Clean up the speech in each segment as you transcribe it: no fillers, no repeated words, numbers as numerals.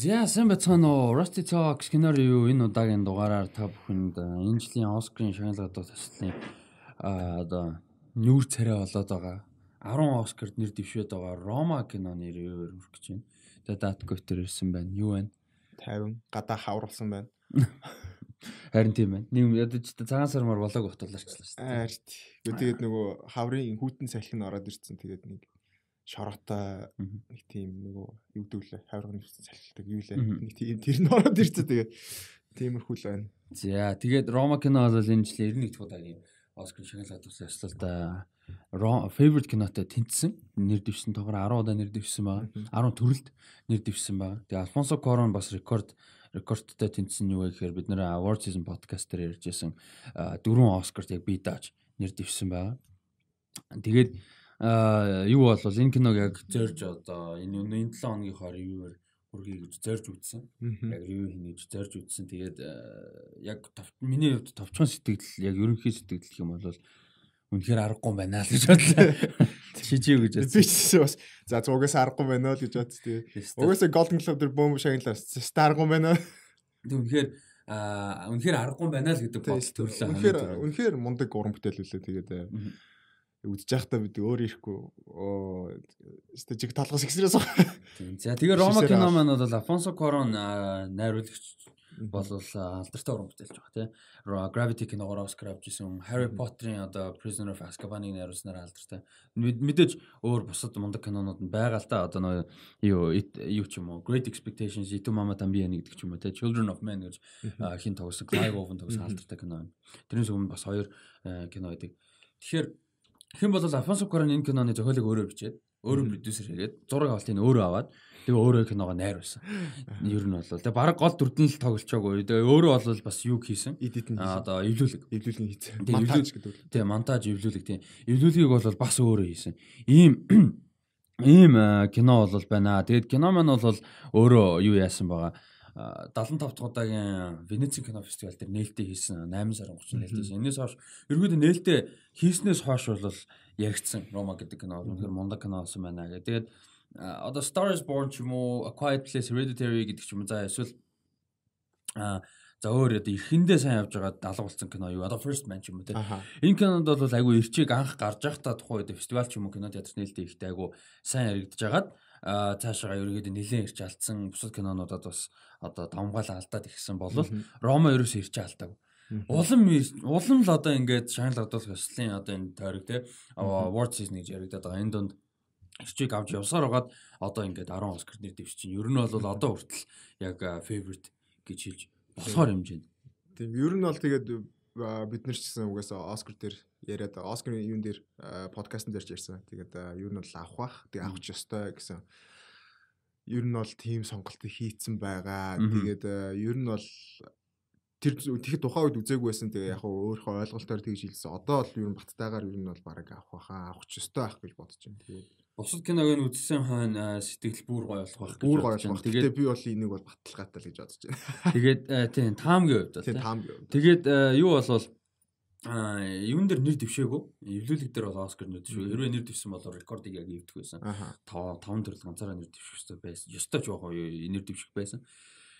За, сайн байцгаана уу? Rusty Talks кино review энэ удаагийн дугаараар та бүхэнд энэ жилийн Оскарын шагнал гадуур төслийн одоо нүүр царай болоод байгаа 10 Оскарт нэр дэвшээд байгаа Рома киноны review-ээр хүргэх гэж байна. Тэгээ Даткотер ирсэн байна. Юу байна? 50 гадаа хавруулсан байна. Харин тийм байна. Нэг ядаж цагаан сармаар болоог утгалаарчлаа шүү дээ. Харин. Тэгээд нөгөө хаврын хүйтэн салхи нь ороод ирсэн. Тэгээд нэг шороотой нэг тийм нөгөө юу гэдэг лээ, хаврын нэвсэн салхилдаг юу лээ. Нэг тийм тэр нь ороод ирсэн. Тэгээд тиймэрхүү л байна. За, тэгээд Рома кино бол энэ жилийн 91 дахь удаагийн Оскар шагнал гадуур ёслолд favorite кинотой тэнцсэн. Нэр дэвшсэн тоогоор 10 удаа нэр дэвшсэн байгаа. 10 төрөлд нэр дэвшсэн байгаа. Тэгээ Альфонсо Куарон бас рекордтой тэнцсэн юу вэ гэхээр бид нэр Award Season podcast дээр ярьж байсан 4 Оскарт яг бие дааж нэр дэвшсэн байгаа. Тэгээд юу бол энэ киног яг зорж одоо энэ 7 хоногийнхоо review-ээр хүргэе гэж зорж үзсэн. Яг review хийнэ гэж зорж үзсэн. Тэгээд яг миний хувьд товчхон сэтгэл, яг ерөнхий сэтгэл гэх юм бол үнэхээр аргагүй юм байна л гэж бодлоо. Шижээ гэж бодсон. Би ч бас за угаасаа аргагүй байна л гэж бодсон. Тэгээ угаасаа Golden Globe дээр бөмбөг шагналаа аргагүй юм байна. Тэг үнэхээр үнэхээр аргагүй байна л гэдэг бодол төрлөө. Үнэхээр мундаг уран бүтээл үлээ. Тэгээд үзэж байхдаа бид өөр ирэхгүй өстой жиг толгоос ихсрээс. Тийм. За, тэгээ Рома кино маань бол Альфонсо Куарон найруулагч бол алдартай уран бүтээлч байгаа тийм. Gravity киногоор Оскар авч исэн. Harry Potter-ын одоо Prisoner of Azkaban-ыг найруулснаар алдартай. Мэдээж өөр бусад мундаг кинонууд нь байгаа л та. Одоо нөгөө юу ч юм уу Great Expectations, Y Tu Mamá También гэдэг ч юм уу тийм. Children of Men гэж хин тоглосон, Clive Owen тоглосон алдартай кино байна. Тэрнээс өмнө бас хоёр кино байдаг. Тэгэхээр хэн бол Альфонсо Куарон энэ киноны зохиолыг өөрөө бичээд, өөрөө продюсер хийгээд, зураг авалтыг өөрөө аваад, тэгээ өөрөө киногоо найруулсан. Ер нь бол тэгээ баг гол дүрдэн л тоглолцоогүй. Тэгээ өөрөө бол бас юу хийсэн? Одоо эвлүүлэг. Эвлүүлгийг хийсэн. Монтаж гэдэг үү? Тэгээ монтаж, эвлүүлэг тийм. Эвлүүлгийг бол бас өөрөө хийсэн. Ийм кино бол байна. Тэгээд кино маань бол өөрөө юу яасан байгаа. 75 дахь удаагийн Венецийн кино фестивал дээр нээлттэй хийсэн, 8 сарын 30 нээлттэй хийсэн. Энээс хойш ерөөдөө нээлттэй хийснээс хойш бол яригдсан Рома гэдэг кино үнэхээр мундаг кино болсон байна гэх. Тэгээд одоо Star is Born ч юм уу, A Quiet Place, Hereditary гэдэг ч юм уу, за эсвэл за өөр одоо эрхэндээ сайн явж байгаа алга болсон кино юу, одоо First Man ч юм уу те. Энэ кинонд бол айгүй эрчийг анх гарч байхдаа тухайн үед фестивал ч юм уу кино театрт нээлттэй хийхдээ айгүй сайн яригдж хагаад цаашаа ерөөдөө нэлээд ирч алдсан, бусад кинонуудад бас одоо давмгаал алдаад ихсэн болол Рома ерөөсөө ирч алдаагүй. Улам л одоо ингээд шагнал гадуулах ёслолын одоо энэ тойрог те award season гэж яригадаад байгаа. Энэ дунд эрчийг авч явсаар байгаад одоо ингээд 10 Оскар нэр дэвш чинь ер нь бол одоо хүртэл яг favorite гэж хэлж болохоор хэмжээнд. Тийм, ер нь бол тэгээд бид нар ч гэсэн угаасаа Оскар дээр яриад, Оскарын юун дээр подкастн дээр ч ярьсан. Тэгээд ер нь бол авах бах. Тэгээд авах ч ёстой гэсэн. Ер нь бол тийм сонголтыг хийцэн байгаа. Тэгээд ер нь бол тэр тэгэхэд тухайн үед үзээгүй байсан. Тэгээ яг өөрийнхөө ойлголтоор тэгж хэлсэн. Одоо бол ер нь баттайгаар ер нь бол бараг авах баха, авах ч ёстой байх гэж бодож байна. Тэгээд бусад киног нь үзсэн хойно сэтгэл бүр гоё болох байх. Бүр гоё болох. Тэгээд би бол энийг бол баталгаатай л гэж бодож байна. Тэгээд тийм таамгийн хувьд бол тийм. Тэгээд юу болвол юун дээр нэр дэвшээгүй. Эвлүүлэг дээр бол Оскар нэр дэвшээгүй. Хэрвээ нэр дэвшсэн бол рекордыг яг эвдэх байсан. 5 төрөл ганцаараа нэр дэвших ёстой байсан. Ёстой ч яг нэр дэвших байсан.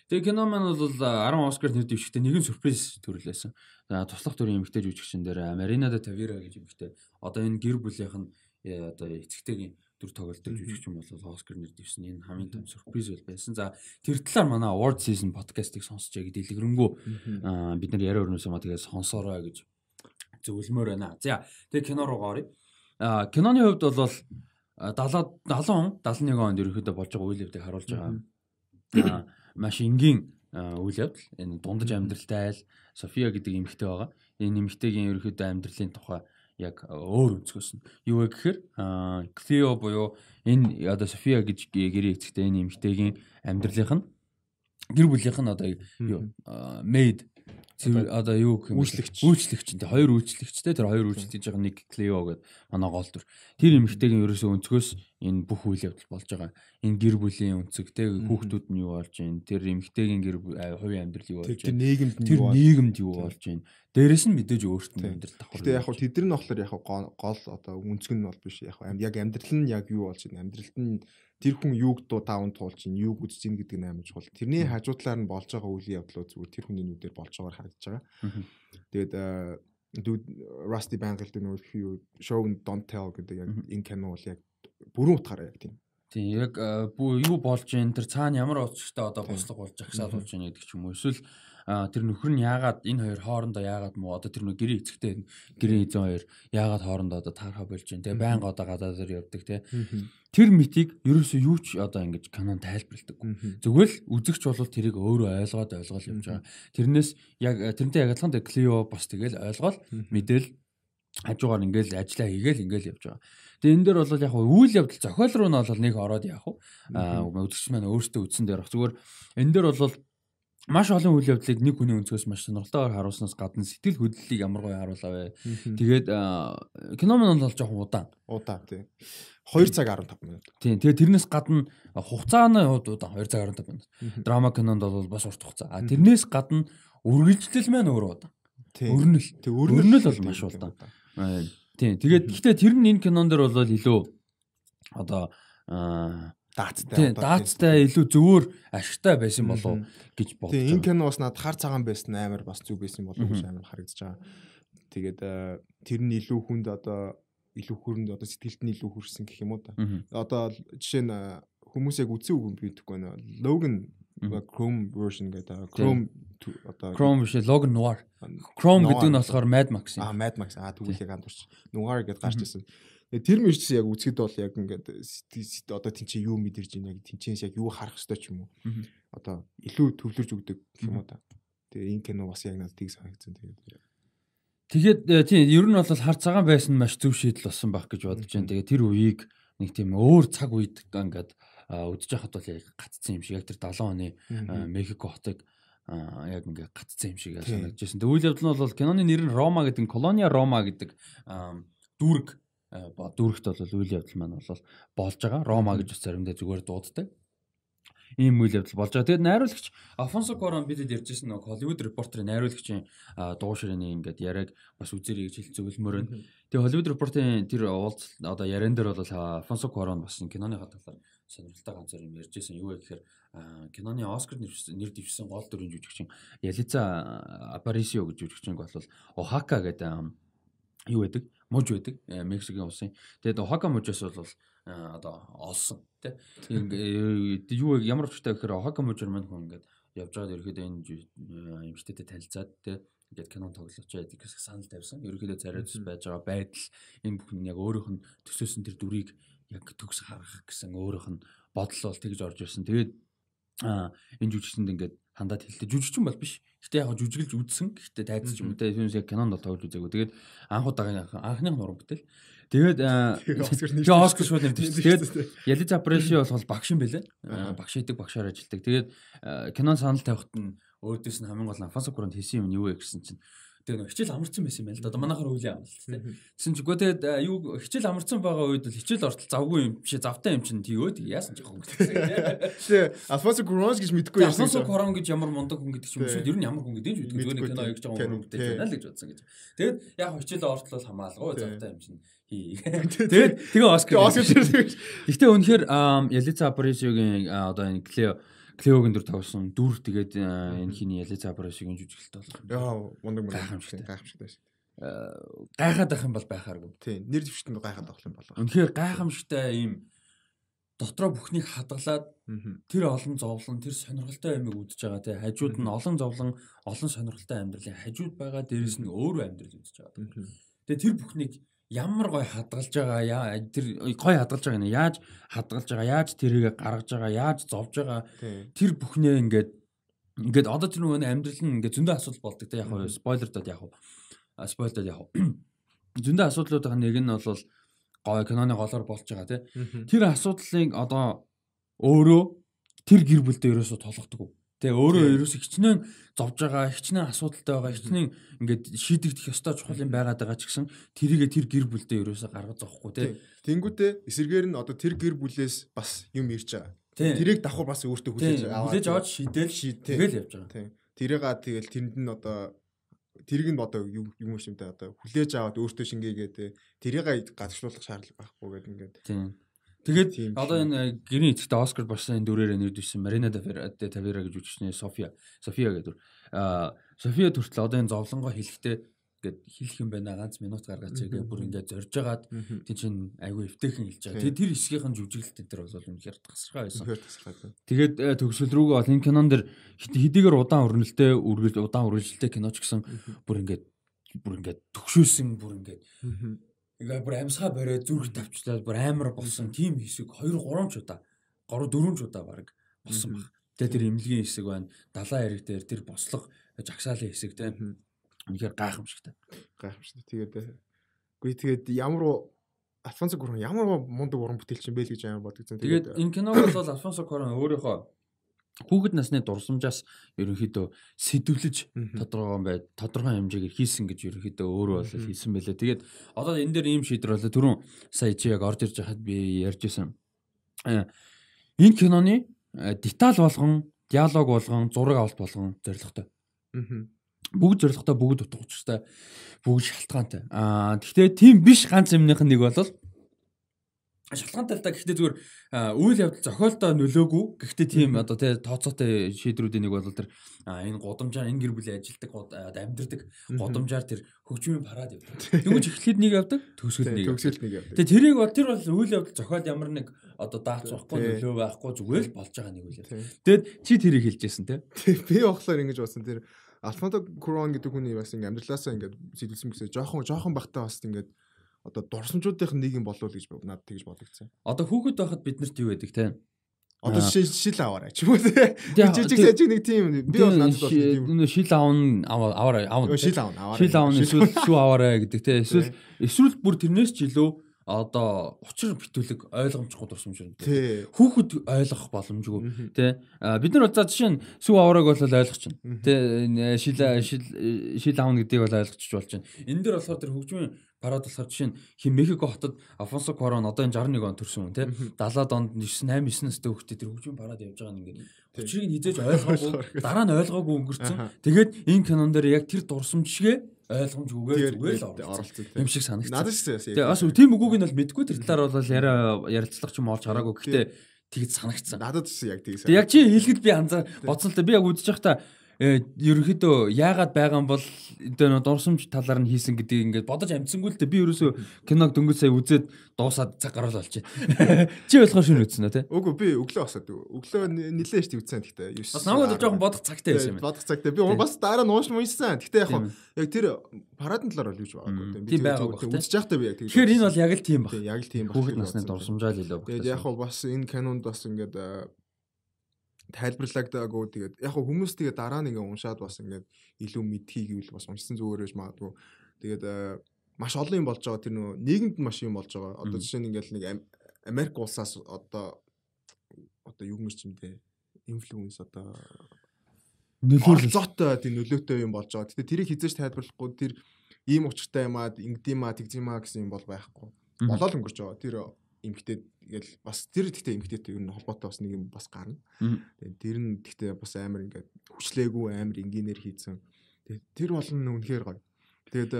Тэгээ кино маань бол 10 Оскар нэр дэвшихтэй нэгэн сюрприз төрөл байсан. За, туслах төрлийн эмэгтэй жүжигчин дээр Марина де Тавира гэж эмэгтэй. Одоо энэ гэр бүлийнх нь одоо эцэгтэйгийн дүр тоглолтог жүжигчин бол Оскар нэр дэвшсэн. Энэ хамгийн том сюрприз бол байсан. За, тэр талаар манай Award Season podcast-ыг сонсч яг дэлгэрэнгүй бид нар яриа өрнөс юм а тэгээ сонсоорой гэж зөвлөмөр байна. За, тэгээ кино руу оръё. Киноны хувьд бол 70 он 71 онд ерөнхийдөө болж байгаа үйл явдлыг харуулж байгаа. Маш энгийн үйл явдал. Энэ дундаж амьдралтай айл София гэдэг эмэгтэй байгаа. Энэ эмэгтэйгийн ерөнхийдөө амьдралын тухай яг өөр өнцгөөс нь. Юу вэ гэхээр Клео буюу энэ одоо София гэж гэрээ эцэгтэй энэ эмэгтэйгийн амьдралынх нь гэр бүлийнх нь одоо юу maid одоо юу гэх юм үйлчлэгч нь хоёр үйлчлэгчтэй, тэр хоёр үйлчлэгч байгаа нэг Клео гэдэг манай гол дүр. Тэр эмэгтэйгийн ерөөсөө өнцгөөс энэ бүх үйл явдал болж байгаа. Энэ гэр бүлийн өнцөг те, хүүхдүүд нь юу болж байна, тэр эмэгтэйгийн гэр хувийн амьдрал юу болж байна, тэр нийгэмд юу болж байна. Дээрээс нь мэдээж өөрт нь амьдрал давхар. Гэтэ яг хөө тэд нар нь болохоор яг гол одоо өнцөг нь бол биш яг яг амьдрал нь яг юу болж байна. Амьдралд нь тэр хүн юуг дуу таавн туулж чинь юуг үзэж чинь гэдэг нь амар чухал. Тэрний хажуу талаар нь болж байгаа үйл явдлууд зүгээр тэр хүний нүдээр болж байгаагаар харагдаж байгаа. Тэгээд Rusty Bangle нөгөө юу Show and Don't Tell гэдэг яг энэ кино бол яг бүрэн утгаараа яг тийм. Тийм яг юу болж байна тэр цаана ямар учиртай одоо бослого болж жагсаал болж байна гэдэг ч юм уу. Эсвэл тэр нөхөр нь яагаад энэ хоёр хоорондоо яагаад муу одоо тэр нөх гэрээ эцэгтэй гэрээ эзэн хоёр яагаад хоорондоо одоо таархаа болж байна те байнга одоо гадаа дээр явдаг те тэр митийг ерөөсөө юу ч одоо ингэж канон тайлбарладаг. Зүгээр л үзэгч бол тэрийг өөрөө ойлгоод ойлгоол явж байгаа. Тэрнээс яг тэрнтэй яг адилхан Клео бас тэгэл ойлгоол мэдээл хажуугаар ингээл ажиллаа хийгээл ингээл явж байгаа. Тэгээ энэ дээр бол яг үйл явдал зохиол руу нь бол нэг ороод яах вэ? Үзэгч маань өөртөө үзсэн дээр баг. Зүгээр энэ дээр бол маш олон үйл явдлыг нэг хүний өнцгөөс маш сонирхолтойгоор харуулснаас гадна сэтгэл хөдлөлийг ямар гоё харуулаа вэ. Тэгээд кино маань бол жоохон удаан. Удаан тий. 2 цаг 15 минут. Тийм. Тэгээд тэрнээс гадна хугацааны хувьд удаан 2 цаг 15 минут. Драма кинонд бол бас урт хугацаа. А тэрнээс гадна үргэлжлэл маань өөр удаан. Өрнөл. Өрнөл бол маш удаан. Тийм. Тэгээд гэхдээ тэр нь энэ кинон дээр бол илүү одоо даацтай даацтай илүү зөвөр ашигтай байсан болов гэж бодож байна. Тийм энэ кино бас надад хар цагаан байсан амар бас зүг байсан болов гэж амар харагдаж байгаа. Тэгээд тэр нь илүү хүнд одоо илүү хүрэнд одоо сэтгэлд нь илүү хүрсэн гэх юм уу да. Одоо жишээ нь хүмүүс яг үзсэн үг би мэдэхгүй байна. Logan Chrome version гэдэг Chrome одоо Chrome биш Logan Noir. Chrome гэдэг нь болохоор Mad Max юм. Mad Max. Тэгвэл яг андуурч. Noir гэдээ гарч ирсэн. Тэр мэрчс яг үзэхэд бол яг ингээд одоо тэнцээ юу мэдэрж байна яг тэнцээс яг юу харах ёстой ч юм уу. Одоо илүү төвлөрж өгдөг гэх юм уу та. Тэгээ энэ кино бас яг надад тийг санагдсан. Тэгээд тийм ер нь бол хар цагаан байсан нь маш зөв шийдэл болсон байх гэж бодож байна. Тэгээд тэр үеийг нэг тийм өөр цаг үед ингээд үзэж байхад бол яг гацсан юм шиг яг тэр 70 оны Мехико хотыг яг ингээд гацсан юм шиг санагдаж байсан. Тэгээд үйл явдал нь бол киноны нэр нь Рома гэдэг нь Колониа Рома гэдэг дүүрэг дүүрэгт бол үйл явдал маань бол болж байгаа. Рома гэж бас заримдаа зүгээр дууддаг. Ийм үйл явдал болж байгаа. Тэгээд найруулагч Афонсо Куарон бидэд ярьжсэн нэг Hollywood Reporter-ийн найруулагчийн дуу ширээний ингээд яриаг бас үзээрэй гэж хэлсэн зөвлөмөр байна. Тэгээд Hollywood Reporter-ийн тэр уулзалт одоо яриан дээр бол Афонсо Куарон бас киноны талаар сонирхолтой ганцаар юм ярьжсэн. Юу вэ гэхээр киноны Оскар нэр дэвшсэн гол дүрийн жүжигчин Ялица Апарисио гэж жүжигчин бол Оахака гэдэг юу байдаг? Муж байдаг. Мексикийн улсын. Тэгээд Оахака мужаас бол одоо олсон тий. Юу ямар учиртай гэхээр Оахака мужаар мань хүн ингээд явж байгаад ерөөхдөө энэ эмэгтэйтэй танилцаад тий. Ингээд кинон тоглож байдаг гэсэн санал тавьсан. Ерөөхдөө царай зүс байж байгаа байдал энэ бүхэн яг өөрийнх нь төсөөсөн тэр дүрийг яг төгс харгах гэсэн өөрийнх нь бодол бол тэгж орж ирсэн. Тэгээд энэ жүжигчэнд ингээд хандаад хэлдэг. Жүжигчин бол биш. Гэтэ яг жүжиглж үзсэн. Гэхдээ тайцч юм те. Түүнээс яг кинонд бол тоглож үзээгүй. Тэгээд анх удаагийн анхных нуран бүтээл. Тэгээд Оскар шууд нэмдэг. Тэгээд Ялиза Апарисио бол багш юм байлээ. Багш идэг, багшаар ажилладаг. Тэгээд кинон санал тавихт нь өөдөөс нь хамгийн гол нь Афонсо Куаронд хэлсэн юм нь юу вэ гэсэн чинь тэгээ нэг хичээл амарсан байсан юм байна л да. Одоо манайхаар үйл амлалт тий. Тэгсэн чинь үгүй тэгээд юу хичээл амарсан байгаа үед бол хичээл ортол завгүй юм биш завтай юм чинь тэгөө тэг яасан ч яах вэ гэсэн. Тэгээ Альфонсо Куарон гэж мэдэхгүй яасан. Альфонсо Куарон гэж ямар мундаг хүн гэдэг чинь эсвэл ер нь ямар хүн гэдэг нь ч мэдгүй зүгээр кино хийж байгаа хүн бүтээж байна л гэж бодсон гэж. Тэгээд яг хичээл ортол бол хамаалгүй завтай юм чинь хий. Тэгээд тэгээ Оскар. Гэхдээ үнэхээр Ялица Апарисиогийн одоо энэ Клеогийн дүр тоглосон дүр тэгээд энэ хиний Ялица Апарисиогийн жүжиглэлт бол яа мундаг гайхамшигтай гайхамшигтай. Гайхаад байх юм бол байхааргүй. Тийм нэр дэвштэнд гайхаад байх юм болоо. Үнэхээр гайхамшигтай ийм дотроо бүхнийг хадгалаад тэр олон зовлон тэр сонирхолтой юмыг үзэж байгаа те хажууд нь олон зовлон олон сонирхолтой амьдралын хажууд байгаа дээрэс нь өөрөө амьдрал үзэж байгаа. Тэгээд тэр бүхнийг ямар гой хадгалж байгаа тэр гой хадгалж байгаа нэ яаж хадгалж байгаа яаж тэрийг гаргаж байгаа яаж зовж байгаа тэр бүхнээ ингээд ингээд одоо тэр нөгөө амьдрал нь ингээд зөндөө асуудал болдог те яг хоо спойлердод яг хоо спойлердод яг хоо зөндөө асуудлуудын нэг нь бол гой киноны голоор болж байгаа те тэр асуудлыг одоо өөрөө тэр гэр бүлдээ ерөөсөө тулгадаг. Тэ өөрөө ерөөсөө хичнээн зовж байгаа, хичнээн асуудалтай байгаа, хичнээн ингээд шийдэгдэх ёстой чухал юм байгаад байгаа ч гэсэн тэрийгэ тэр гэр бүлдээ ерөөсөө гаргаж зовхгүй тэ. Тэнгүүтээ эсэргээр нь одоо тэр гэр бүлээс бас юм ирж байгаа. Тэрийг давхар бас өөртөө хүлээж аваад хүлээж аваад шийдээл тэгэл явж байгаа. Тэрийг тэгэл тэрэнд нь одоо тэрийг нь одоо юм юм шимтэй одоо хүлээж аваад өөртөө шингээгээд тэрийг гадагшлуулах шаардлага байхгүй гэдэг ингээд. Тийм. Тэгээд одоо энэ гэрийн эцэгтэй Оскар болсон энэ дүрээр нэр дэвшсэн Марина де Тавира гэж үжигчний София гэдэг дүр. София төртлөө одоо энэ зовлонгоо хэлэхдээ ингээд хэлэх юм байна ганц минут гаргаач гээ бүр ингээд зорж агаад тийм чин айгүй эвтэйхэн хэлж байгаа. Тэгээд тэр хэсгийнхэн жүжиглэлт энэ төр бол үнэхээр тасархай байсан. Тэгээд төгсгөл рүүгээ бол энэ кинон дэр хэдийгээр удаан өрнөлттэй удаан үргэлжилтэй кино ч гэсэн бүр ингээд төгшөөсөн бүр ингээд бүр амьсгаа бариад зүрх тавьчлаад бүр амар болсон тийм хэсэг 2 3 ч удаа 3 4 ч удаа баг болсон баг. Тэгээд тэр эмнэлгийн хэсэг байна. Далайн хэрэг дээр тэр бослого жагсаалын хэсэг тийм үнэхээр гайхамшигтай. Гайхамшигтай. Тэгээд үгүй тэгээд ямар Альфонсо Куарон ямар мундаг уран бүтээлч юм бэ л гэж амар бодогдсон. Тэгээд энэ киног бол Альфонсо Куарон өөрийнхөө хүүхэд насны дурсамжаас ерөнхийдөө сэдвлэж тодорхой тодорхой хэмжээгээр хийсэн гэж ерөнхийдөө өөрөө бол хийсэн байлээ. Тэгээд одоо энэ дээр ийм шийдвэр болоо. Түрүүн сая чи яг орж ирж байхад би ярьж байсан. Энэ киноны деталь болгон, диалог болгон, зураг авалт болгон зорилготой. Бүгд зорилготой, бүгд утга учиртай, бүгд шалтгаантай. Гэхдээ тийм биш ганц юмных нь нэг бол шалтгаантай л да. Гэхдээ зүгээр үйл явдал зохиолдоо нөлөөгүй. Гэхдээ тийм одоо тий тооцоотой шийдвэрүүдийн нэг бол тэр энэ гудамжаар энэ гэр бүлийн ажилдаг амьдардаг гудамжаар тэр хөгжмийн парад явдаг. Дөнгөж эхлэхэд нэг явдаг, төгсгөл нэг явдаг. Тэгээ тэрийг бол тэр бол үйл явдал зохиол ямар нэг одоо даац байхгүй, нөлөө байхгүй зүгээр л болж байгаа нэг үйл явдал. Тэгээд чи тэрийг хэлжсэн тий. Би болохоор ингэж бодсон тэр Альфонсо Куарон гэдэг хүний бас ингэ амьдралаасаа ингээд сэдвэлсэн гэсэн жоохон бахтаа бас ингээд одоо дурсамжуудын нэг юм болов гэж надад тэгж бодогдсон. Одоо хүүхэд байхад бид нарт юу байдаг те? Одоо шил аваарай ч юм уу те. Жижиг сажиг нэг тийм би бол надад бол тийм шил аавн аваарай аавн. Шил аавн аваарай. Шил аавн эсвэл сүү аваарай гэдэг те. Эсвэл бүр тэрнээс ч илүү одоо учир битүүлэг ойлгомжгүй дурсамж юм. Хүүхэд ойлгох боломжгүй тий. Бид нар одоо жишээ нь сүү аваарайг бол ойлгож чинь. Тий шил аавна гэдгийг бол ойлгочих болж байна. Энэ дээр болохоор тэр хөгжмийн парад болохоор жишээ нь хин Мехико хотод Альфонсо Куарон одоо энэ 61 он төрсөн хүн тий. 70-аад онд 9 8 9 настай хүүхдээ тэр хөгжмийн парад явж байгаа нь ингээд учрыг нь хизээж ойлгоогүй дараа нь ойлгоогүй өнгөрцөн. Тэгээд энэ кинон дээр яг тэр дурсамж шигээ ойлгомжгүйгээр зүгээр л оролцсон юм шиг санагдсан. Надад ч тийм. Тэгээ бас тийм үгүйг нь бол мэдгүй тэр талаар бол яриа ярилцлага ч юм олж хараагүй. Гэхдээ тэгж санагдсан. Надад ч яг тийм. Яг чи хэлэхэд би анзаар бодсон л да. Би яг үзэж байхдаа ерөнхийдөө яагаад байгаа юм бол энэ дурсамж талаар нь хийсэн гэдгийг ингээд бодож амжсангүй л дээ. Би ерөөсөө киног дөнгөж сая үзээд дуусаад цаг гаруул болчих. Чи болохоор шөнө үзсэн үү те? Үгүй би өглөө босоод өглөө нилээн шүү үзсэн гэхдээ. Бас намайг бол жоохон бодох цагтай байсан юм. Бодох цагтай. Би бас дараа нь уушм уншсан. Гэхдээ яг яг тэр парадын талаар бол юуж байгаагүй. Би үзэж байхдаа би яг тэгж. Тэгэхээр энэ бол яг л тийм баг. Яг л тийм баг. Хүүхэд насны дурсамжаа л илүү баг. Тэгээд яг бас энэ кинонд бас ингээд тайлбарлагдаагүй. Тэгээд яг хүмүүс тэгээд дараа нь ингээ уншаад бас ингээд илүү мэдхий гэвэл бас уншсан зүгээр байж магадгүй. Тэгээд маш олон юм болж байгаа. Тэр нөгөө нийгэмд маш юм болж байгаа. Одоо жишээ нь ингээл нэг Америк улсаас одоо юу гэмэр чимдээ инфлюенс одоо нөлөөлөлттэй тийм нөлөөтэй юм болж байгаа. Гэтэ тэрийг хизээж тайлбарлахгүй тэр ийм учиртай юм аа, ингэдэм аа, тэгдэм аа гэсэн юм бол байхгүй. Болоод өнгөрч байгаа. Тэр эмгтээ тэгэл бас тэр тэгтээ эмгтээтэй ер нь холбоотой бас нэг юм бас гарна. Тэгээд тэр нь тэгтээ бас амар ингээд хүчлээгүй амар энгийнээр хийцэн. Тэгээд тэр болно үнэхээр гоё. Тэгээд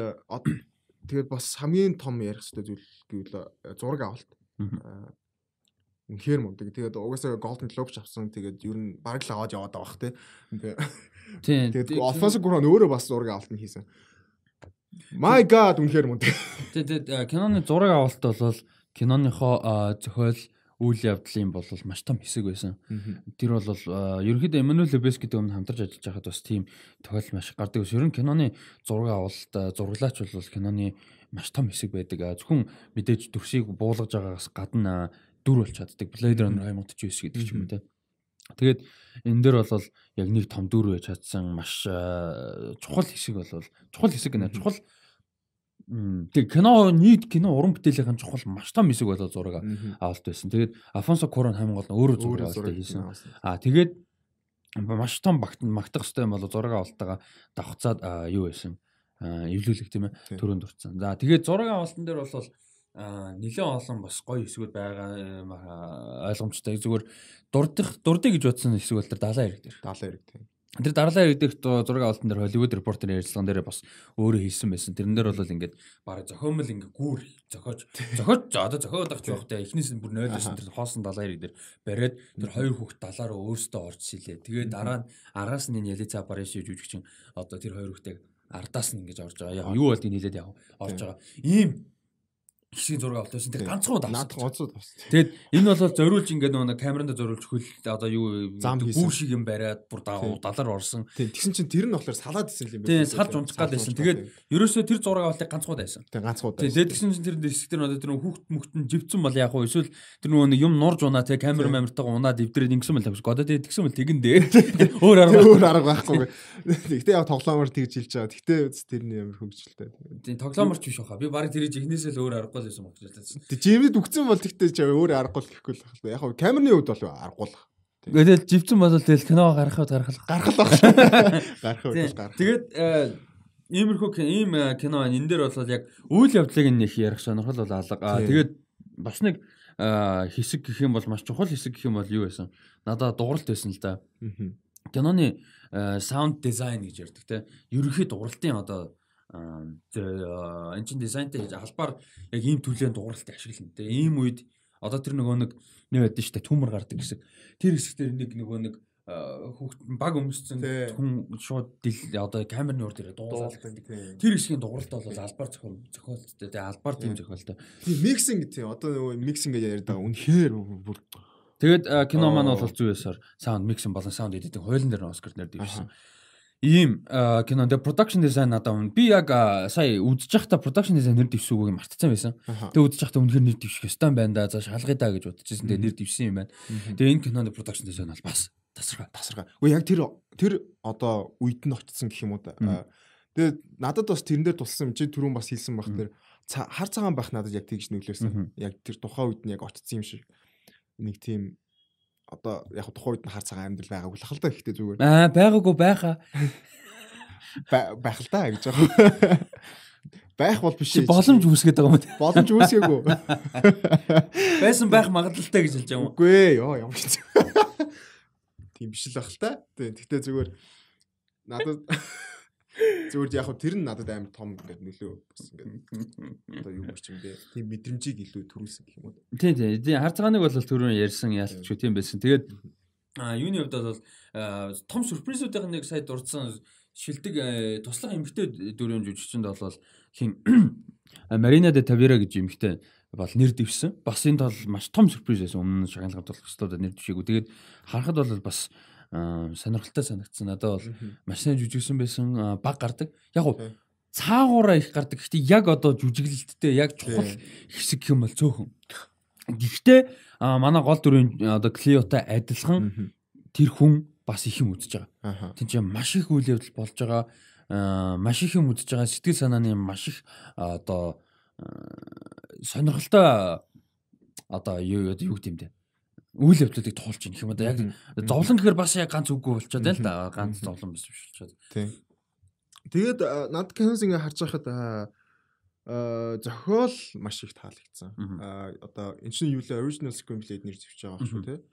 тэгээд бас хамгийн том ярих хэрэгтэй зүйл гэвэл зураг авалт. Үнэхээр мундаг. Тэгээд угаасаа Golden Globe ч авсан. Тэгээд ер нь бараг л аваад яваад байгаа бах те. Тэгээд Alfonso Cuarón өөрөө бас зураг авалт нь хийсэн. My God үнэхээр мундаг. Тэгээд киноны зураг авалт бол киноныхоо зохиол үйл явдлын бол маш том хэсэг байсан. Тэр бол ерөнхийдөө Эммануэл Лебес гэдэг өмнө хамтарч ажиллаж байхад бас тийм тохиол маш гардаг. Ер нь киноны зураг авалт, зураглаач бол киноны маш том хэсэг байдаг. Зөвхөн мэдээж дүрсийг буулгаж байгаагаас гадна дүр болж чаддаг. Blade Runner 2049 гэдэг ч юм уу те. Тэгээд энэ дээр бол яг нэг том дүр байж чадсан маш чухал хэсэг бол чухал хэсэг гэнэ чухал. Тэг кино нийт кино уран бүтээлийнхэн чухал маш том хэсэг болоо зураг авалт байсан. Тэгээд Альфонсо Куарон хамгийн гол нь өөрөө зураг авалт хийсэн. Аа тэгээд маш том магтах хэрэгтэй юм болоо зураг авалтайгаа давхцаад юу байсан? Эвлүүлэг тийм ээ төрөнд дурдсан. За тэгээд зураг авалтан дээр бол нэлээд олон бас гоё хэсгүүд байгаа ойлгомжтой. Зүгээр дурдах дурдъя гэж бодсон хэсэг бол тэр далайн хэрэг дээр. Далайн хэрэг тийм. Тэр дарлаа хэрэг дээрх зураг авалтан дээр Hollywood Reporter ярилцлаган дээр бас өөрөө хийсэн байсан. Тэрэн дээр бол ингээд бараг зохиомл ингээд гүүр зохиож одоо зохиод авч явахтай эхнээс нь бүр 0-оос тэр хоосон далайн хэрэг дээр бариад тэр хоёр хүүхд далаа руу өөрсдөө орж сэлээ. Тэгээд дараа нь араас нь энэ Ялица Апарисио жүжигчин одоо тэр хоёр хүүхдийг ардаас нь ингэж орж байгаа. Яг юу болдгийг нийлээд яг орж байгаа. Ийм хэсгийн зураг авалт байсан. Тэр ганцхан удаа авсан. Ганцхан авсан. Тэгээд энэ бол зориулж ингээд нөгөө камеранд зориулж хөл одоо юу гүүр шиг юм бариад бүр далаар орсон. Тийм. Тэгсэн чинь тэр нь болохоор салаад исэн юм байна. Тийм, салж унцах гал байсан. Тэгээд ерөөсөө тэр зураг авалтыг ганцхан удаа байсан. Тийм, ганцхан удаа. Тэгээд тэгсэн чинь тэр хэсэг тэр одоо тэр хүүхд мөхт нь живцэн бол яг уу эсвэл тэр нөгөө нэг юм нурж унаа те камер мамиртайгаа унаад эвдрээд ингэсэн бол тавьж. Одоо тэгээд тэгсэн бол тэгэн дээ. Өөр арга байхгүй. Тэгтээ яг тоглоомор тэгж хэлж байгаа. Тэгтээ тэрний амар хөгжилтэй. Тийм, тоглооморч биш баха. Би бараг тэр ихнээсээ л өөр аргагүй байсан баг. Тэг жимэд үгцэн бол тэгтээ чи өөр аргагүй л гэхгүй л байх л. Яг хав камерны хувьд бол аргагүй л. Тэгэл живцэн бол тэгэл кино гаргахад гаргах. Гаргах байх. Гарах үед бол гарах. Тэгээд иймэрхүү ийм кино байна. Энэ дээр бол яг үйл явдлыг нь их ярих сонирхол бол алга. Тэгээд бас нэг хэсэг гэх юм бол маш чухал хэсэг гэх юм бол юу байсан? Надад дууралт байсан л да. Киноны саунд дизайн гэж ярьдаг те. Ерөнхий дууралтын одоо энэ чин дизайнтай хийж албаар яг ийм төрлийн дууралтыг ашиглана те. Ийм үед одоо тэр нөгөө нэг нэг байдсан шүү дээ, төмөр гардаг хэсэг. Тэр хэсэг дээр нэг нөгөө нэг хүүхд баг өмссөн хүн шууд одоо камерны урд ирээ дуулаад. Тэр хэсгийн дууралт бол албаар зохиолттой те, албаар тийм зохиолтой. Тийм, mixing тийм одоо нөгөө mixing гэж яриад байгаа. Үнэхээр бүр. Тэгээд кино маань бол зүй ёсоор sound mixing болон sound editing хойлон дээр нь Оскар нэр дэвшсэн. Ийм кино дээр production design надад өмнө би яг сая үзэж байхдаа production design нэр дэвшсэн үгийг мартцсан байсан. Тэгээ үзэж байхдаа үнэхээр нэр дэвших ёстой юм байна да. За шалгая да гэж бодчихсон. Тэгээ нэр дэвшсэн юм байна. Тэгээ энэ киноны production design бол бас тасархай. Үгүй яг тэр одоо үед нь очсон гэх юм уу да. Тэгээ надад бас тэрэн дээр туссан юм чи түрүүн бас хэлсэн баг тэр хар цагаан байх надад яг тэгж нөлөөсөн. Яг тэр тухайн үед нь яг очсон юм шиг. Нэг тийм одоо яг тухайн үед нь хар цагаан амьдрал байгаагүй л хал та ихтэй зүгээр. Аа байгаагүй байхаа. Байх л та гэж байгаа. Байх бол биш. Боломж үүсгээд байгаа юм уу? Боломж үүсгээгүй. Байсан байх магадлалтай гэж хэлж байгаа юм уу? Үгүй ээ ёо ямар ч. Тийм биш л байх л та. Тийм гэхдээ зүгээр надад зүгээр яг хөө тэр нь надад амар том ингээд нөлөө бас ингээд одоо юу гэх юм бэ? Тийм мэдрэмжийг илүү төрүүлсэн гэх юм уу? Тийм тийм. Хар цагааныг бол түрүүн ярьсан яалтчгүй тийм байсан. Тэгээд юуны хувьд бол том сюрпризүүдийн нэг сая дурдсан шилдэг туслах эмэгтэй дүрийн жүжигчэнд бол хин Марина де Тавира гэж эмэгтэй бол нэр дэвшсэн. Бас энэ бол маш том сюрприз байсан. Өмнө нь шагналын тоглогчдод нэр дэвшээгүй. Тэгээд харахад бол бас сонирхолтой санагдсан. Надад бол маш сайн жүжигсэн байсан, баг гардаг. Яг уу цаагаараа их гардаг. Гэхдээ яг одоо жүжиглэлттэй яг чухал хэсэг гэх юм бол цөөхөн. Гэхдээ манай гол дүрийн одоо Клеотой адилхан тэр хүн бас их юм үзэж байгаа. Тин чинь маш их үйл явдал болж байгаа, маш их юм үзэж байгаа. Сэтгэл санааны маш их одоо сонирхолтой одоо юу гэдэг юм бэ? Үйл явдлуудыг туулж ийн гэх юм одоо яг зовлон гэхэр бас яг ганц үггүй болчиход байна л да. Ганц зовлон биш болчиход. Тийм. Тэгээд над киноос ингээ харж байхад зохиол маш их таалагдсан. Одоо эн чинь юу лээ original screenplay нэр зэвч байгаа шүү те.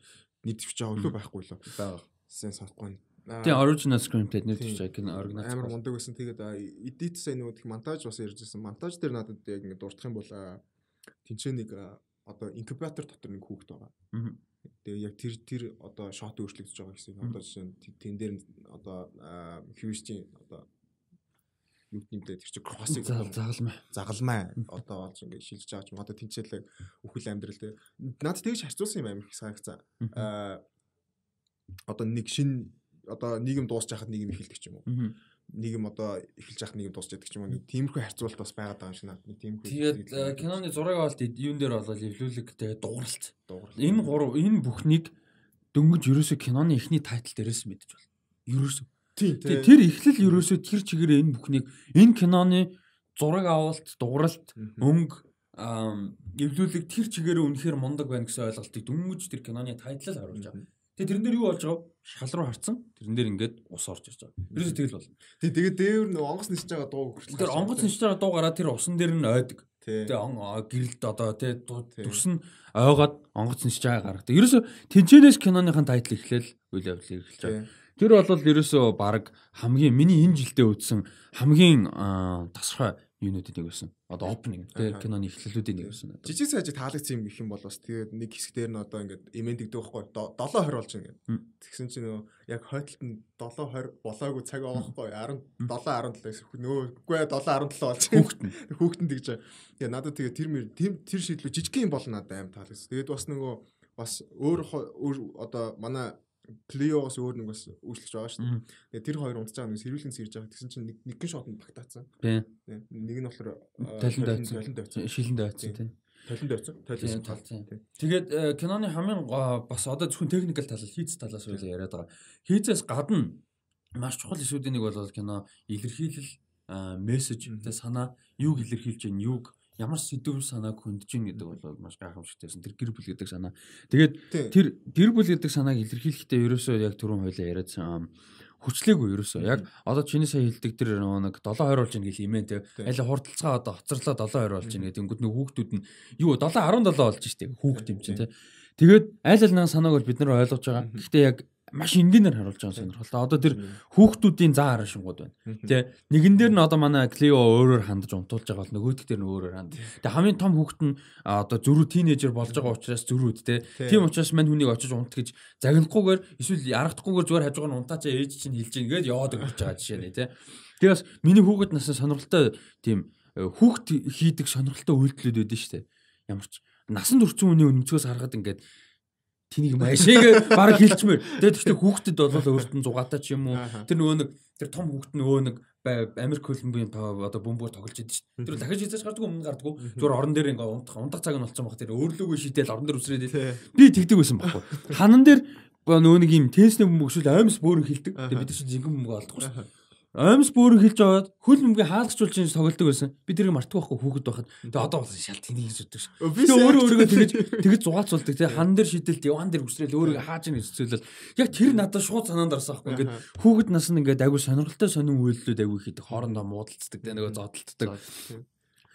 Нэр зэвч байгаа үлээ байхгүй лөө. Байгаа. Сайн санахгүй. Тийм original screenplay нэр зэвч байгаа кино оригинал. Амар мундаг байсан. Тэгээд edit сайн нөгөө их монтаж бас ярьж байсан. Монтаж дээр надад яг ингээ дурдах юм бол тэнцээ нэг одоо инкубатор дотор нэг хүүхэд байгаа. Тэгээ яг тэр одоо шот өөрчлөгдөж байгаа гэсэн. Одоо жишээ нь тэн дээр одоо Хьюстийн одоо юу гэмдээ тэр чинь кроссыг загалмай одоо олж ингээ шилжиж байгаа ч юм. Одоо тэнцээлэг үхэл амьдрал те. Надад тэгж харьцуулсан юм амар их санагцсан. Одоо нэг шин одоо нийгэм дуусч хахад нийгэм эхэлдэг ч юм уу. Нийгэм одоо эхэлж хахад нийгэм дуусч яадаг ч юм уу. Нэг тиймэрхүү харьцуулалт бас байгаад байгаа юм шиг надад. Нэг тиймэрхүү. Тэгээд киноны зураг авалт юун дээр болол эвлүүлэг тэгээд дууралт. Энэ гурав энэ бүхнийг дөнгөж ерөөсөө киноны эхний тайтл дээрээс мэдэж байна. Ерөөсөө. Тэр эхлэл ерөөсөө тэр чигээрээ энэ бүхнийг энэ киноны зураг авалт, дууралт, өнгө, эвлүүлэг тэр чигээрээ үнэхээр мундаг байна гэсэн ойлголтыг дөнгөж тэр киноны тайтлал харуулж байгаа. Тэгээ тэрэн дээр юу болж байгаа вэ? Шал руу харцсан. Тэрэн дээр ингээд ус орж ирж байгаа. Ерөөсөө тэгэл болно. Тий, тэгээд дээвэр нөө онгоц нисэж байгаа дуу хүртэл. Тэр онгоц нисэж байгаа дуу гараад тэр усан дээр нь ойдог. Тэгээ гэрэлд одоо тий дүрс нь ойгоод онгоц нисэж байгаа гаргадаг. Ерөөсөө тэнцэнээс киноныхын тайтл эхлээл үйл явдал эхэлж байгаа. Тэр бол ерөөсөө баг хамгийн миний энэ жилдээ үзсэн хамгийн тасархай юунуудын нэг байсан. Одоо opening тэ киноны эхлэлүүдийн нэг байсан. Жижиг сажиг таалагдсан юм гэх юм бол бас тэгээд нэг хэсэг дээр нь одоо ингээд эмэндэгдэг байхгүй 7:20 болж ингээд. Тэгсэн чинь нөгөө яг хойтолт нь 7:20 болоогүй цаг байгаа байхгүй 17:17 нөгөө үгүй 7:17 болж хүүхэд нь хүүхэд нь тэгж. Тэгээд надад тэгээд тэр шийдлүү жижиг юм бол надад аим таалагдсан. Тэгээд бас нөгөө бас өөр одоо манай Клеогоос өөр нэг бас үйлчлэгч байгаа шүү дээ. Тэгээд тэр хоёр унтж байгаа нэг сэрүүлэн сэрж байгаа. Тэгсэн чинь нэгэн шотонд багтаацсан. Нэг нь болохоор толинд ойцсон. Шилэнд ойцсон тийм. Толинд ойцсон. Толинд ойцсон. Тэгээд киноны хамгийн бас одоо зөвхөн техникэл талаас хийц талаас байлаа яриад байгаа. Хийцээс гадна маш чухал эсүүдийн нэг бол кино илэрхийлэл мессеж тэ санаа юуг илэрхийлж байна, юуг ямар сэдв санааг хөндөж ийн гэдэг бол маш гайхамшигтай байсан. Тэр гэр бүл гэдэг санаа. Тэгээд тэр гэр бүл гэдэг санааг илэрхийлэхдээ ерөөсөө яг түрүүн хоёлаа яриадсан хүчлээгүй ерөөсөө. Яг одоо чиний сая хэлдэг тэр нэг 7:20 болж ийн гэл имэн те. Аль хурдалцгаа одоо хоцорлоо 7:20 болж ийн гэдэг. Тэнгүүд нэг хүүхдүүд нь юу 7:17 болж штэ. Хүүхд юм чинь те. Тэгээд аль аль нэг санааг бол бид нар ойлгож байгаа. Гэхдээ яг маш энгийнээр харуулж байгаа сонирхолтой. Одоо тэр хүүхдүүдийн зан араа шингууд байна. Тэ нэгэн дээр нь одоо манай Клео өөрөөр хандаж унтуулж байгаа бол нөгөөдг дээр нь өөрөөр ханд. Тэ хамгийн том хүүхэд нь одоо зөрүү тинейжер болж байгаа учраас зөрүүд тэ. Тийм учраас мань хүнийг очиж унт гэж загнахгүйгээр эсвэл ярагдахгүйгээр зүгээр хажуугаар нь унтаачаа ээж чинь хэлж ийн гээд яваад өгч байгаа жишээ нэ тэ. Тэгээ бас миний хүүхэд насны сонирхолтой тийм хүүхд хийдэг сонирхолтой үйлдэлүүд байдэн шүү дээ. Ямар ч насанд хүрсэн хүний өнцгөөс харахад ингээд тэнийг маашиг баг хилчмээр. Тэгээд гэхдээ хүүхдэд бол өөрт нь зугаатай ч юм уу. Тэр нөгөө нэг тэр том хүүхд нөгөө нэг Америк хөлбөмбөгийн одоо бөмбөгөөр тоглож идэв шүү дээ. Тэр дахиж хизээж гардаггүй өмнө гардаггүй. Зүгээр орон дээр ингээ унтах цаг нь болцсон баг. Тэр өөрлөгөө шидэл орон дээр үсрээд би тэгдэг байсан байхгүй. Ханан дээр нөгөө нэг юм теннисний бөмбөг эсвэл оймс бөөрөн хилдэг. Тэгээд бид нар чинь жинхэнэ бөмбөг олдохгүй шүү. Оймс бөөрөн хилж аваад хөл бөмбөгийн хаалгачулж чинь тоглодог байсан. Би тэрийг мартахгүй байхгүй хүүхэд байхад. Тэгээ одоо болсон шал тэнийг хийж өгдөг шүү. Тэгээ өөрөө өөрийгөө тэгэж зугаацуулдаг. Тэгээ хан дээр шидэл диван дээр үсрээл өөрийгөө хааж ийн хэцүүлэл. Яг тэр надад шууд санаанд орсон байхгүй. Ингээд хүүхэд нас нь ингээд айгүй сонирхолтой сонин үйлдэлүүд айгүй хийдэг. Хоорондоо муудалцдаг. Тэгээ нөгөө зодтолддог.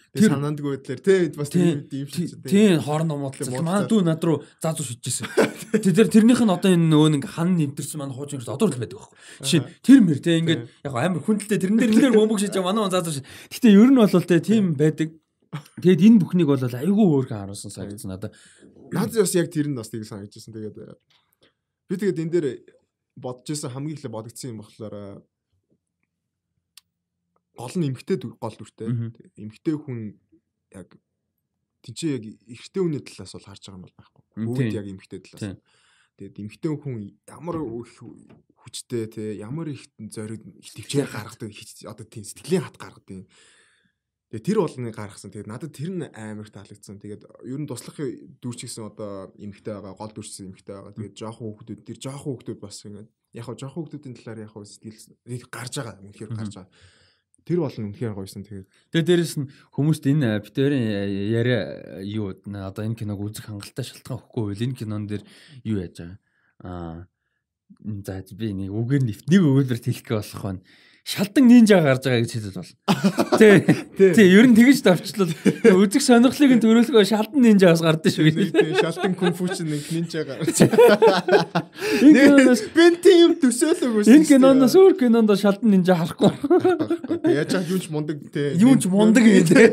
Тэр санаандгүй байдлаар тий бас тийм юм шиг тий хоорондоо муудалцдаг. Манай дүү над руу заа зүү шидчихсэн. Тэр тэрнийх нь одоо энэ нөгөө нэг хан нэвтэрсэн манай хуучин хэрэг одоо л байдаг байхгүй. Жишээ нь тэр мэр тий ингээд яг амар хүндэлтэй тэрэн дээр бөмбөг шиж манай заа зүү шид. Гэтэ ер нь бол тий тийм байдаг. Тэгээд энэ бүхнийг бол айгүй өөрхөн харуулсан санагдсан надад. Надад бас яг тэр нь бас тийг санагдчихсан. Тэгээд би тэгээд энэ дээр бодож исэн хамгийн эхлээ бодогдсон юм болохоор гол нь эмэгтэй гол дүртэй. Эмэгтэй хүн яг тэнцээ яг эрэгтэй хүний талаас бол харж байгаа юм бол байхгүй. Бүгд яг эмэгтэй талаас. Тэгээд эмэгтэй хүн ямар хүчтэй те ямар их зориг итгэвчээр гаргадаг одоо тийм сэтгэлийн хат гаргадаг. Тэгээд тэр болгоныг гаргасан. Тэгээд надад тэр нь амар их таалагдсан. Тэгээд ер нь туслах дүр ч гэсэн одоо эмэгтэй байгаа, гол дүр ч гэсэн эмэгтэй байгаа. Тэгээд жоохон хүүхдүүд тэр жоохон хүүхдүүд бас ингээд яг хаа жоохон хүүхдүүдийн талаар яг хаа сэтгэл гарч байгаа. Үнэхээр гарч байгаа. Тэр бол үнэхээр гоёсэн. Тэгээд тэгээ дээрэс нь хүмүүст энэ битэрийн яриа юу одоо энэ киног үзэх хангалттай шалтгаан өгөхгүй байл энэ кинон дээр юу яаж байгаа аа за би нэг үгээр нэг өгүүлбэр хэлэх болох байна. Шалдан нинжа гарч байгаа гэж хэлэл болно. Тий. Тий, ер нь тэгэж давчлал үзэх сонирхлыг нь төрүүлэхөө шалдан нинжа бас гардаг шүү дээ. Шалдан кунфу чинь нэг нинжа гарч. Энэ би тийм төсөөлөөгүй шүү. Энэ киноноос өөр кинонд шалдан нинжа харахгүй. Яаж ч юунч мундаг тий. Юунч мундаг гэдэг.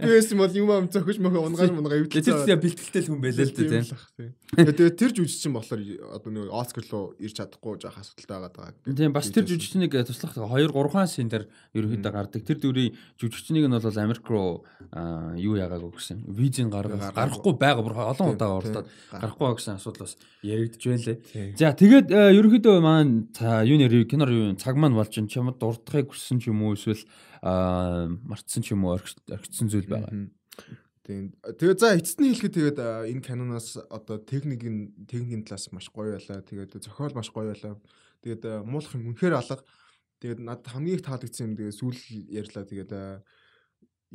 Би байсан бол юм ам зохиж мөхөө унгааж мунгаа эвдлээ. Тэр бэлтгэлтэй л хүн байлаа л дээ тий. Тэгээд тэр жүжигчин болохоор одоо нэг Оскар руу ирж чадахгүй жоох асуудалтай байгаа. Тийм бас тэр жүжигчнийг туслах 2 3 син дээр ерөнхийдөө гардаг. Тэр дүрийн жүжигчнийг нь бол Америк руу юу яагаагүй гэсэн. Визийг гаргахгүй байгаа бүр олон удаа оролдоод гарахгүй гэсэн асуудал бас яригдж байлээ. За тэгээд ерөнхийдөө маань юуны ревю кино ревю цаг маань болж чинь чамд дурдахыг хүссэн ч юм уу эсвэл мартсан ч юм уу орхицсан зүйл байгаа. Тийм. Тэгээ за эцэст нь хэлэхэд тэгээд энэ киноноос одоо техникийн талаас маш гоё байлаа. Тэгээд зохиол маш гоё байлаа. Тэгээд муулах юм үнэхээр алга. Тэгээд надад хамгийн их таалагдсан юм тэгээд сүүл ярьлаа. Тэгээд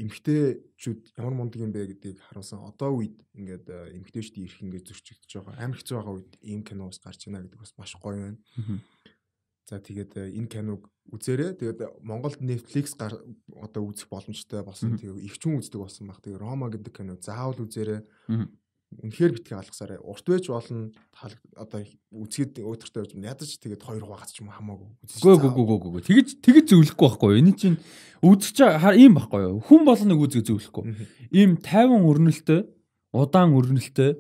эмэгтэйчүүд ямар мундаг юм бэ гэдгийг харуулсан. Одоо үед ингээд эмэгтэйчдийн эрх ингээд зөрчигдөж байгаа. Амар хэцүү байгаа үед ийм кино бас гарч байна гэдэг бас маш гоё байна. За тэгээд энэ киног үзээрэй. Тэгээд Монголд Netflix одоо үзэх боломжтой болсон. Тэгээд их ч хүн үздэг болсон баг. Тэгээд Рома гэдэг кино заавал үзээрэй. Үнэхээр битгий алгасаарай. Урт байж болно. Одоо үзгээд өөдөртэй байж ядаж тэгээд хоёр хуваагац ч юм хамаагүй. Гөө гөө гөө гөө. Тэгэж зөвлөхгүй байхгүй юу? Энэ чинь үзэж ийм байхгүй юу? Хүн болгоныг үзгээ зөвлөхгүй. Ийм 50 өрнөлтөө, удаан өрнөлтөө.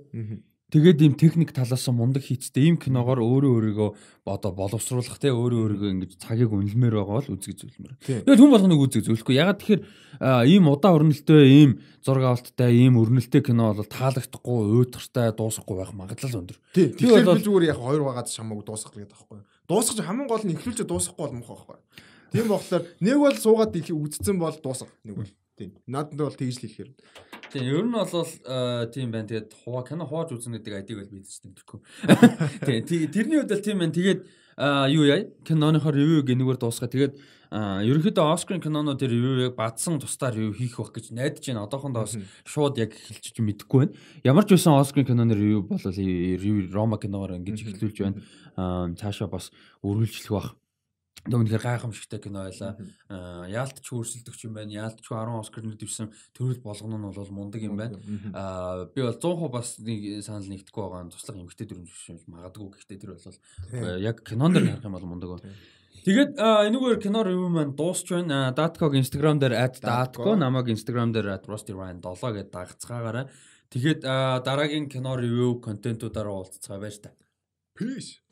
Тэгээд ийм техник талаас нь мундаг хийцтэй ийм киногоор өөрөө өөрийгөө одоо боловсруулах те өөрөө өөрийгөө ингэж цагийг үнэлмээр байгаа бол үзгээ зөвлөмөр. Тэгээд хүн болгоныг үзгээ зөвлөхгүй. Ягаад тэгэхээр ийм удаан өрнөлтөө, ийм зураг авалттай, ийм өрнөлттэй кино бол таалагдахгүй, уйдгартай, дуусахгүй байх магадлал өндөр. Тэгэхээр би зүгээр яг хоёр багаад шамаагүй дуусгах гэдэг байхгүй. Дуусгах хамгийн гол нь эхлүүлж дуусгахгүй бол муухай байхгүй. Тийм болохоор нэг бол суугаад их үзсэн бол дуусга нэг бол. Тийм. Надад бол тэгж л хэлэхээр. Тийм, ер нь бол тийм байна. Тэгээд кино хувааж үзнэ гэдэг айдыг бол би ч мэдэхгүй. Тийм, тэрний хувьд бол тийм байна. Тэгээд юу яа? Киноныхоо ревюг энэгээр дуусгаа. Тэгээд ерөнхийдөө Оскарын кинонууд дээр ревю яг бадсан тусдаа ревю хийх байх гэж найдаж байна. Одоохондоо бас шууд яг хэлчих мэдэхгүй байна. Ямар ч байсан Оскарын киноны ревю бол ревю Рома киногоор ингэж эхлүүлж байна. Цаашаа бас үргэлжлэх байх. Үнэхээр гайхамшигтай кино байлаа. Яалтч өрсөлдөгч юм байна. Яалтч 10 Оскар нэр дэвшсэн төрөл болгоно нь бол мундаг юм байна. Би бол 100% бас нэг санал нэгдэхгүй байгаа. Туслах эмэгтэй дүрм жүжигч магадгүй. Гэхдээ тэр бол яг кинон дээр харах юм бол мундаг байна. Тэгээд энэгээр кино ревю маань дуусч байна. Datco-г Instagram дээр @datco, намайг Instagram дээр @rostyryan7 гэдээ дагацгаагаарай. Тэгээд дараагийн кино ревю контентуудаараа уулзцгаа байж та. Peace.